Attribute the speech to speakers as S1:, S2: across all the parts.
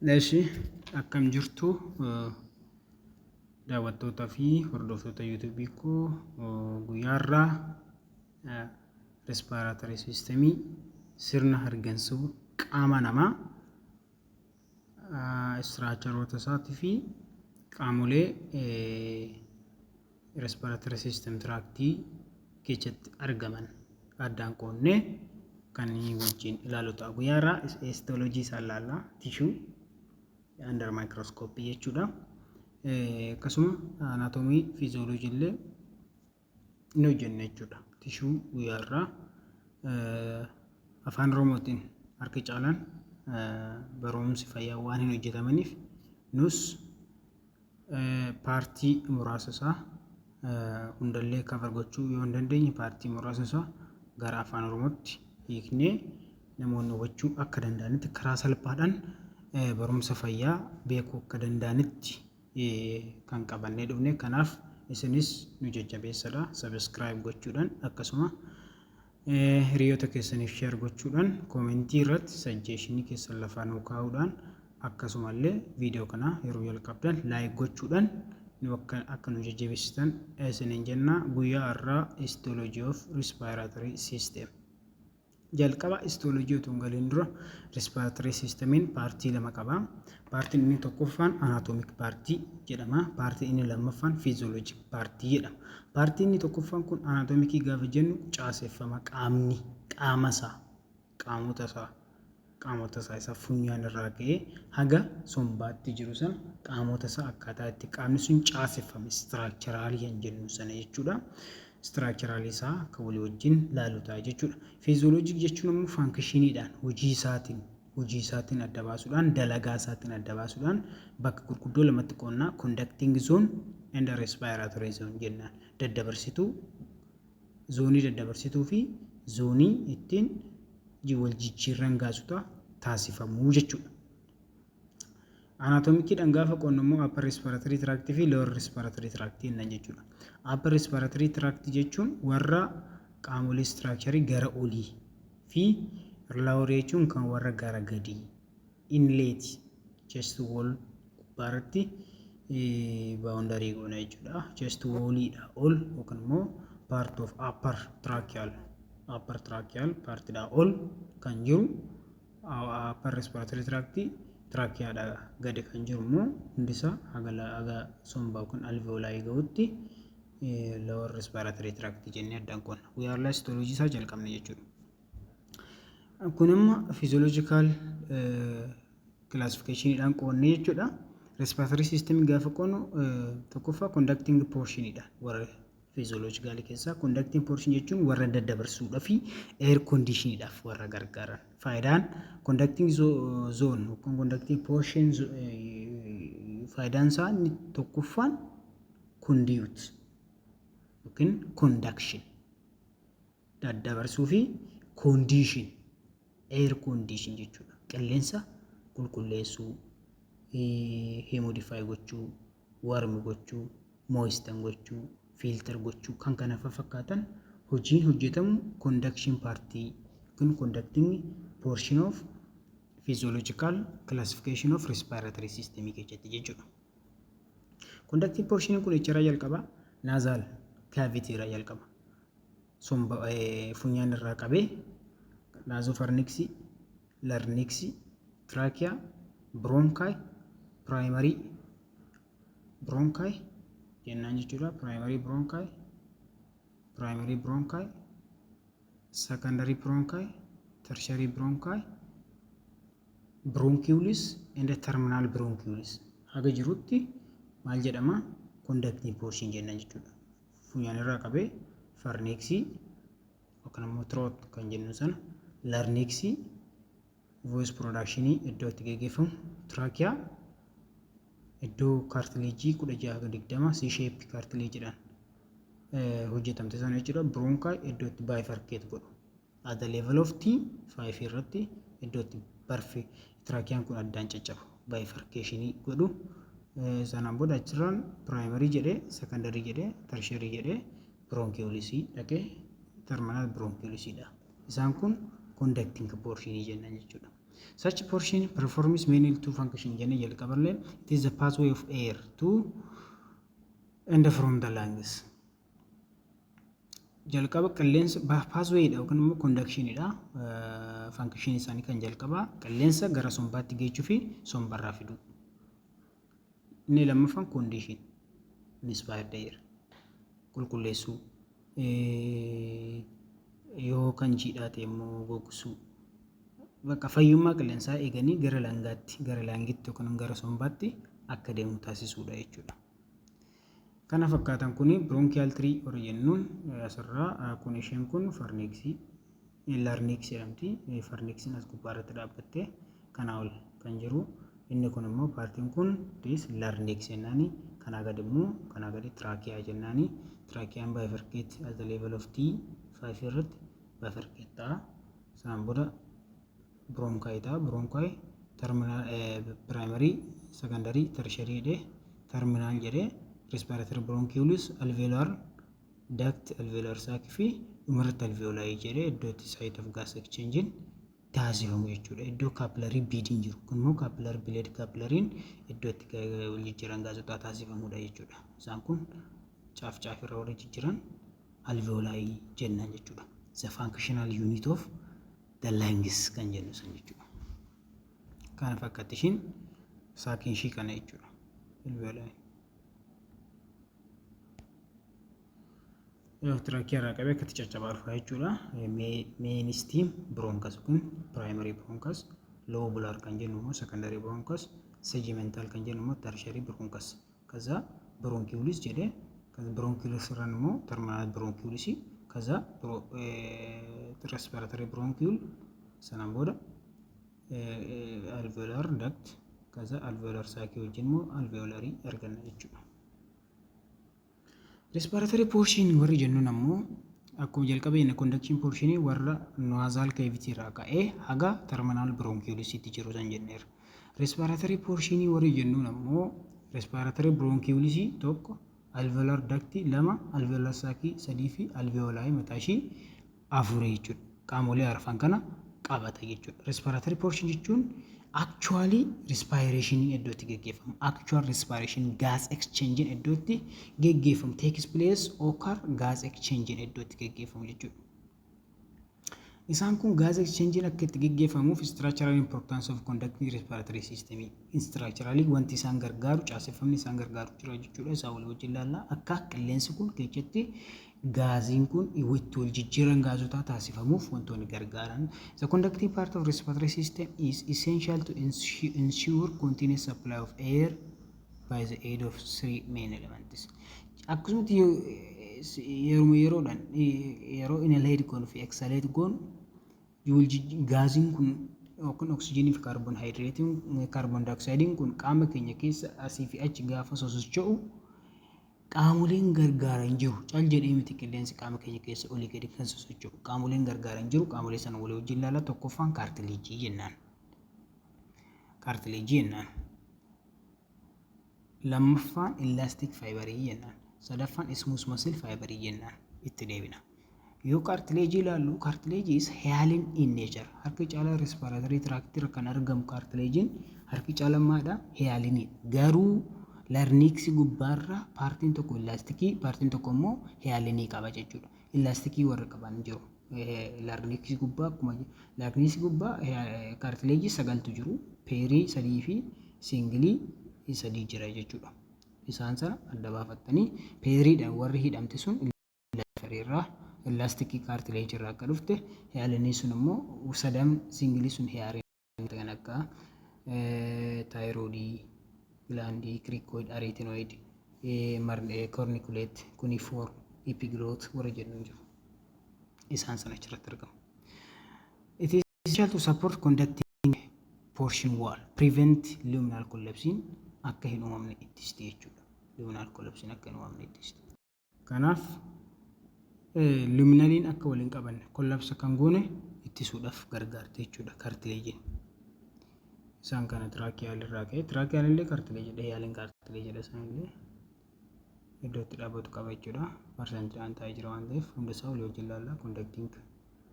S1: Eshi, akkam jirtu daawwattootaa fi hordoftoota YouTubeii koo? Guyyaa har'aa respiratory systemii, sirna hargansuu qaama namaa, structureoota isaatii fi qaamolee respiratory system tractii keessatti argaman addaan qoonnee kan wajjin ilaalu ta'a. Guyyaa har'aa histology isaa ilaalla. Tissue under microscope jechuudha. Akkasuma anatomy, physiology illee ni hojjenna jechuudha. Tissue guyyaa har'aa Afaan Oromootiin harki caalaan barumsi fayyaa waan hin hojjetamaniif, nus partii muraasa isaa, hundallee cover gochuu yoo hin dandeenye, partii muraasa isaa gara Afaan Oromootti hiiknee namoonni hubachuu akka danda'anitti, karaa salphaadhaan barumsa fayyaa beekuu akka danda'anitti kan qabannee dhufne. Kanaaf isinis nu jajjabeessadha. Subscribe gochuudhaan, akkasuma hiriyoota keessaniif share gochuudhaan, commentii irratti suggestionii keessan lafaa nuu kaa'uudhaan, akkasumallee viidiyoo kana yeroo jalqabdan like gochuudhaan nu akka nu jajjabeessitan isiniin jenna. Guyyaa har'aa histology of respiratory system. Jalqaba histology otoo hin galiin dura, respiratory systemiin partii lama qaba. Partiin inni tokkoffaan anatomic partii jedhama. Partii inni lammaffaan physiologic partii jedhama. Partii inni tokkoffaan kun anatomicii gaafa jennu, caaseffama qaamni qaama isaa, qaamota isaa isa funyaan irraa ka'ee haga sombaatti jiru sana, qaamota isaa, akkaataa itti qaamni sun caaseffame, structuralii kan jennu sana jechuudha. Structuralii isaa akka walii wajjin laalu ta'a jechuudha. Physiologic jechuun immoo functioniidhaan, hojii isaatiin adda baasuudhaan, dalagaa isaatiin adda baasuudhaan bakka gurguddoo lamatti qoonnaa: conducting zone and respiratory zone jennaan. Daddabarsituu, zoneii daddabarsituu fi zoneii ittiin wal jijjiirran gaasota taasifamuu jechuudha. Anatomiciidhaan gaafa qoonnu immoo upper respiratory tract fi lower respiratory tract jenna jechuudha. Upper respiratory tract jechuun warra qaamolee structureii gara olii fi lower jechuun kan warra gara gadii, inlet chest wall gubbaarratti boundary goona jechuudha. Chest walliidha ol yookaan immoo part of upper tracheal partiidha ol kan jiru upper respiratory tract, tracheadha gadi kan jiru immoo hundisaa haga sombaa yookaan alveoli gahutti lower respiratory tract jennee addaan qoonna. Guyyaa har'aa histology isaa jalqabne jechuudha. Kun amma physiological classificationiidhaan qoonnee jechuudha. Respiratory system gaafa qoonnu, tokkoffaa conducting portionidha. Warra physiologicalii keessaa conducting portion jechuun warra daddabarsuudhaa fi air conditioniidhaaf warra gargaaran. Faayidaan conducting zone yookaan conducting portion, faayidaan isaa inni tokkoffaan conduit yookiin conduction, daddabarsuu fi condition, air condition jechuudha. Qilleensa qulqulleessuu, humidify gochuu, warm gochuu, moisten gochuu, filter gochuu, kan kana fakkaatan hojiin hojjetamu conduction partii yookiin conducting portion of physiological classification of respiratory system keessatti jechuudha. Conducting portion kun echarraa jalqaba, nasal cavity irraa jalqaba. Somba funyaan irraa qabee nasopharynxii, larynxii, trachea, bronchi, primary bronchi jennaan jechuudha. Primary bronchi, primary bronchi, secondary bronchi, tertiary bronchi, bronchioles and terminal bronchioles haga jirutti maal jedhama? Conducting portion jennaan jechuudha. Funyaan irraa qabee pharynxii yookaan immoo throat kan jennu sana, larynxii, voice productionii iddoo itti geggeeffamu, trachea, iddoo cartilageii 16-20 C shape cartilageiidhaan hojjetamte sana jechuudha. Bronchi iddoo itti bifurcate godhu. At the level of T5 irratti iddoo itti barfi tracheaan kun addaan caccabu, bifurcationii godhu. Sanaan booda achirraan primary jedhee, secondary jedhee, tertiary jedhee, bronchiolesii dhaqee terminal bronchiolesiidha. Isaan kun conducting portionii jennan jechuudha. Such portion performs mainly two function jennee jalqaballee, it is the pathway of air to and from the lungs. Jalqaba qilleensa pathwayidha yookaan immoo conductionidha. Function isaanii kan jalqabaa qilleensa gara sombaatti geechuu fi sombarraa fiduu. Inni lammaffaan condition inspired air qulqulleessuu, yoo kan jiidhaa ta'e immoo gogsuu, bakka fayyummaa qilleensaa eeganii gara lungaatti, gara lungitti yookaan gara sombaatti akka deemu taasisuudha jechuudha. Kana fakkaatan kuni bronchial tree warra jennuun asirraa kun isheen kun pharynxii, larynx jedhamti. Pharynxiin as gubbaa irratti dhaabbattee kanaa ol kan jiru inni kun immoo partiin kun this larynx jennaani. Kanaa gadi immoo, kanaa gadi trachea jennaani. Tracheaan bifurcate at the level of T5 irratti bifurcate ta'a. Sanaan booda bronchi ta'a. Bronchi terminal, primary, secondary, tertiary jedhee, terminal jedhee, respiratory bronchioles, alveolar duct, alveolar sac fi dhumarratti alveoli jedhee iddoo itti site of gas exchange taasifamu jechuudha. Iddoo capillary bediin jiru kun immoo capillary blood capillaryn iddoo itti wal jijjiiran gaazotaa taasifamudha jechuudha. Isaan kun caaf caaf irra warra jijjiiran alveoli jennaan jechuudha. The functional unit of the lungs kan jennu san jechuudha. Kana fakkaatti ishiin saciin ishii kana jechuudha. Alveoli. Trachea irraa qabee akkatti caccabaa dhufa jechuudha. Main stem bronchus kun primary bronchus, lobular kan jennu immoo secondary bronchus, segmental kan jennu immoo tertiary bronchus. ከዛ bronchioles jedhee, bronchioles irraan immoo terminal bronchioles, ከዛ respiratory bronchiole, sanaan booda alveolar duct, ከዛ alveolar sac wajjin immoo alveolarii arganna jechuudha. Respiratory portion warri jennuun ammoo akkuma jalqaba jenne conduction portion warra nasal cavity irraa ka'ee haga terminal bronchiolesitti jiru san jenneerra. Respiratory portion warri jennuun ammoo respiratory bronchioles tokko, alveolar duct lama, alveolar sac sadii fi alveoli mataa ishii afur jechuudha. Qaamolee arfan kana qabata jechuudha. Respiratory portion jechuun actually respiration iddoo itti geggeeffamu. Actual respiration, gas exchange iddoo itti geggeeffamu. Takes place, occur, gas exchange iddoo itti geggeeffamu jechuudha. Isaan kun gas exchange akka itti geggeeffamuuf structural importance of conducting respiratory system, structurally wanti isaan gargaaru, caaseffamni isaan gargaaru jira jechuudha. Isaan walii wajjin ilaalla. Akka qilleensi kun keessatti gaaziin kun itti wal jijjiiran gaazotaa taasifamuuf wantoonni gargaaran. The conducting part of respiratory system is essential to ensure continuous supply of air by the aid of three main elements. Akkasumatti yeruma yeroodhaan yeroo inhalate goonu fi exhalate goonu gaaziin kun yookiin oksijiinii fi kaarboon haayidreetiin, kaarboon daayoksaayidiin kun qaama keenya keessa asii fi achi gaafa sosocho'u qaamoleen gargaaran jiru. Cal jedhee miti qilleensi qaama keenya keessa olii gadi kan sosocho'u. Qaamoleen gargaaran jiru. Qaamolee sana walii wajjin ilaala. Tokkoffaan cartilageii jennaan. Cartilageii jennaan. Lammaffaan elastic fiberii jennaan. Sadaffaan smooth muscle fiberii jennaan. Itti deebina. Yoo cartilageii ilaallu, cartilageii is hyaline in nature. Harki caalaa respiratory tractii irra kan argamu cartilageiin harki caalaa maadha? Hyalineiidha. Garuu larynxii gubbaarra partiin tokko elasticii, partiin tokko immoo hyalinei qaba jechuudha. Elasticii warra qaban jiru. Larynxii gubbaa, akkuma larynxii gubbaa cartilageii sagaltu jiru. Pairii sadii fi singleii sadii jira jechuudha. Isaan sana adda baafattanii pairiidhaan warri hidhamte sun irraa elasticii cartilageii irraa akka dhufte, hyalinei sun immoo sadan singleii sun hyaline kan akka thyroidii glandii, cricoid, arytenoid, corniculate, cuneiform, epiglottis warra jennu jiru. Isaan sana achirratti argamu. It is essential to support conducting portion wall, prevent luminal collapse akka hin uumamne ittisti jechuudha. Luminal collapse akka hin uumamne ittisti. Kanaaf luminaliin akka waliin qabanne, collapse kan goone ittisuudhaaf gargaarti jechuudha cartilageiin. Isaan kana tracheal irraa ka'e, tracheal illee cartilageidha, hyaline cartilageidha, isaan illee iddoo itti dhaabbatu qaba jechuudha. Percentiidhaan taa'ee jira waan ta'eef hunda isaa walii wajjin ilaalla. Conducting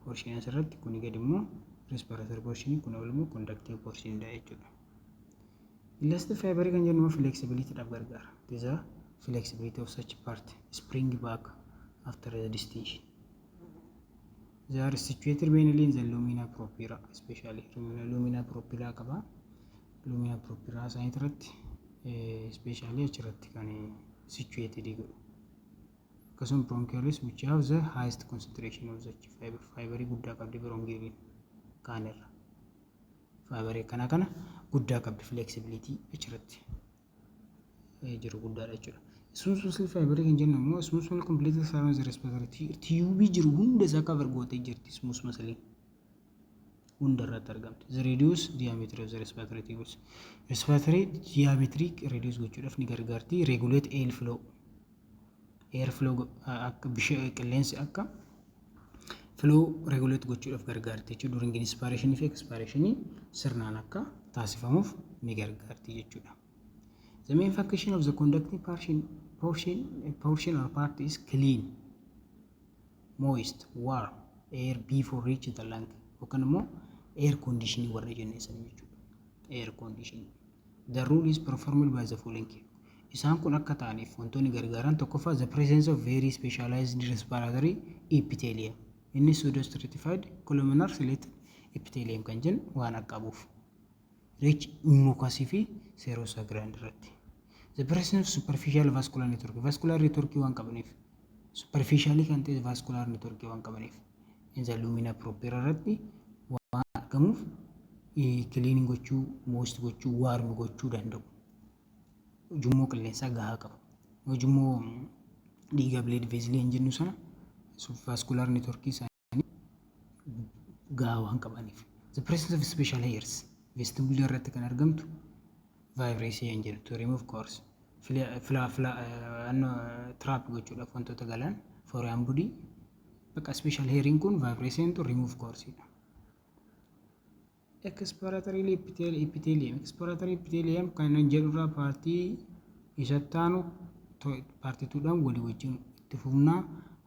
S1: portion asirratti kuni gadi immoo Respiratory portion, kun immoo conductive portion dha jechuudha. Elastic fiber kan jennu flexibility dhaaf gargaara. It is a flexibility of such part spring back after the distension. They are situated mainly in the lumina propria, especially lumina propria qaba. Lumina propria isaanii irratti, especially achirratti kan situated godhu. Akkasuma bronchioles, which have the highest concentration of such fiber, fiberii guddaa qabdi bronchioliin kaanirra. Fiberii akkana kana guddaa qabdi, flexibility achirratti jiru guddaadha jechuudha. Smooth muscle fiber kan jennu immoo smooth muscle completely surrounds the respiratory tube jiru hunda isaa cover gootee jirti, smooth muscle hunda irratti argamti. The reduce diameter of the respiratory tubes. Respiratory diameter reduce gochuudhaaf ni gargaarti. Regulate air flow. Air flow, akka bishaan qilleensi akka flow regulate gochuudhaaf gargaarti jechuudha. During inspiration fi expiration sirnaan akka taasifamuuf ni gargaarti jechuudha. The main function of the conducting portion or part is clean, moist, warm air before reach the lung yookaan immoo air conditioning warra jennee sana jechuudha. Air conditioning. The role is performed by the following. Isaan kun akka ta'aniif wantoonni gargaaran, tokkoffaa, the presence of very specialized respiratory epithelium. Inni pseudostratified columnar ciliated epithelium kan jennu waan akka qabuuf. Rich mucus fi serosa gland irratti. The presence of superficial vascular network. Vascular network waan qabaniif. Superficially kan ta'e vascular network waan qabaniif. In the lumina propria irratti waan argamuuf cleaning gochuu, moist gochuu, warm gochuu danda'u. Ujummoo qilleensaa gahaa qaba. Ujummoo dhiigaa, blood vessel hin jennu sana, vascular network isaanii gahaa waan qabaniif. The presence of special hairs vestibule irratti kan argamtu vibrissae hin jedhu to remove coarse fila fila trap gochuudhaaf wantoota galan, foreign body bakka special hairiin kun, vibrissaen to remove coarse dha. Expiratory epithelium. Expiratory epithelium kan jedhurraa partii isatti aanu part twodhaan walii wajjin itti fufnaa.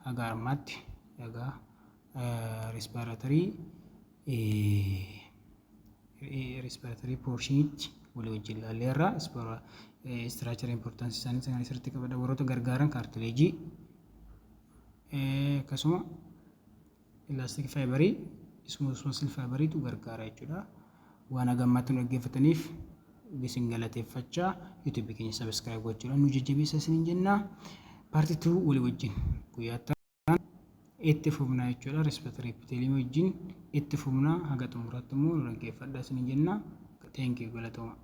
S1: Haga ammaatti egaa respiratory portionitti walii wajjin ilaalleerra. Structure importance isaanii kan asirratti qabadha. Warroota gargaaran cartilage, akkasuma elastic fiberii, smooth muscle fiberiitu gargaara jechuudha. Waan haga ammaatti nu dhaggeeffataniif isin galateeffachaa, YouTubeii keenya subscribe gochuudhaan nu jajjabeessa isiniin jenna. Part 2 walii wajjin guyyaa itti fufnaa jechuudha. Respiratory epithelium wajjin itti fufnaa, haga xumuraatti immoo nu dhaggeeffadhaa isiniin jenna. Thank you, galatooma.